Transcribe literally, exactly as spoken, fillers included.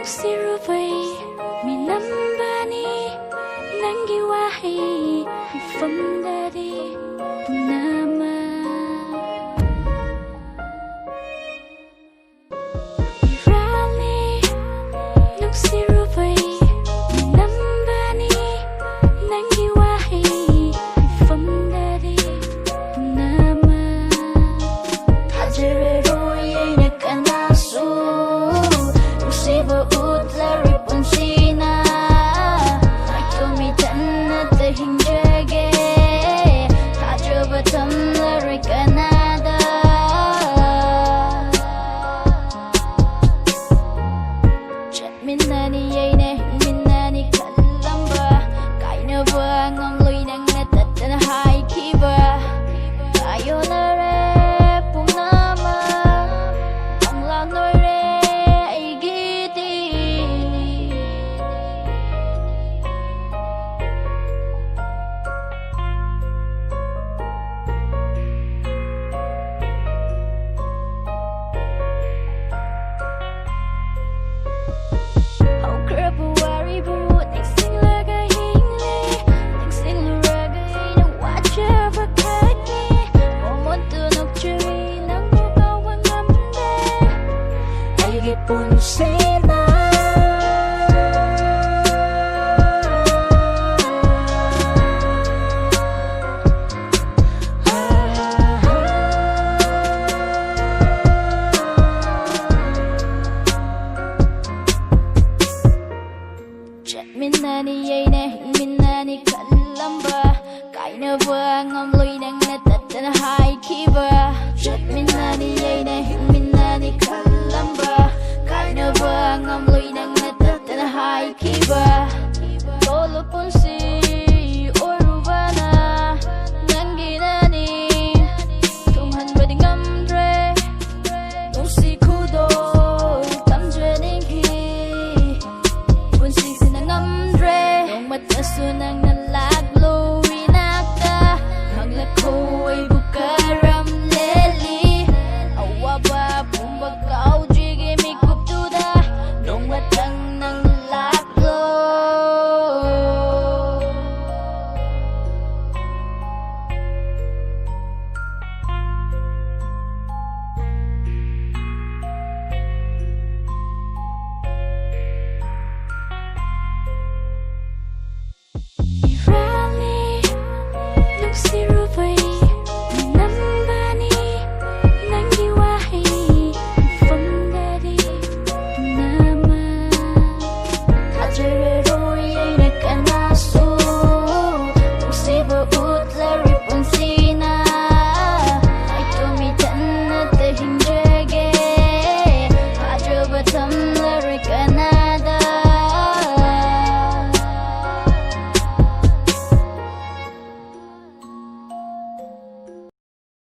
ꯅꯨꯡꯁꯤꯔꯨꯕꯩ ꯃꯤꯅꯝꯕꯅꯤ ꯅꯪꯒꯤ ꯋꯥꯍꯩ ꯃꯐꯝꯗꯗꯤ ꯄꯨꯝꯅꯃꯛ ꯏꯔꯥꯜꯂꯦ꯫ ꯅꯨꯡꯁꯤꯔꯨꯕꯩ ꯃꯤꯅꯝꯕꯅꯤ ꯅꯪꯒꯤ ꯋꯥꯍꯩ ꯃꯐꯝꯗꯗꯤ ꯄꯨꯝꯅꯃꯛ ꯊꯥꯖꯔꯔꯣꯏ ꯑꯩꯅ ꯀꯅꯥꯁꯨ ꯅꯨꯡꯁꯤꯕ ꯎꯠꯂꯔꯣꯏ ꯄꯨꯟꯁꯤꯅ ꯅꯥꯏꯇꯣꯝ ꯏꯊꯟꯅꯇ ꯍꯤꯡꯖꯒꯦ ꯊꯥꯖꯕ ꯊꯝꯂꯔꯣꯏ ꯀꯅꯥꯗ ꯆꯠꯃꯤꯟꯅꯅꯤ ꯑꯩꯅ ꯍꯤꯡꯃꯤꯟꯅꯅꯤ ꯈꯜꯂꯝꯕ ꯀꯥꯏꯅꯕ ꯉꯝꯂꯣꯏ ꯅꯪꯅ ꯇꯠꯇꯅ ꯍꯥꯏꯈꯤꯕ ꯇꯥꯏꯌꯣꯟꯅꯔꯦ ꯄꯨꯝꯅꯃꯛ ꯃꯪꯂꯥꯟ ꯑꯣꯏꯔꯦ ꯑꯩꯒꯤꯗꯤ ꯍꯧꯈ꯭ꯔꯕ ꯋꯥꯔꯤꯕꯨ ꯅꯤꯡꯁꯤꯡꯂꯒ ꯍꯤꯡꯂꯤ ꯅꯤꯡꯁꯤꯡꯂꯨꯔꯒ ꯑꯩꯅ ꯋꯥꯖꯕ ꯈꯛꯅꯤ ꯃꯣꯃꯣꯟꯇꯨ ꯅꯣꯛꯆꯔꯤ ꯅꯪꯕꯨ ꯀꯥꯎꯕ ꯉꯝꯗꯦ ꯑꯩꯒꯤ ꯄꯨꯟꯁꯤꯅ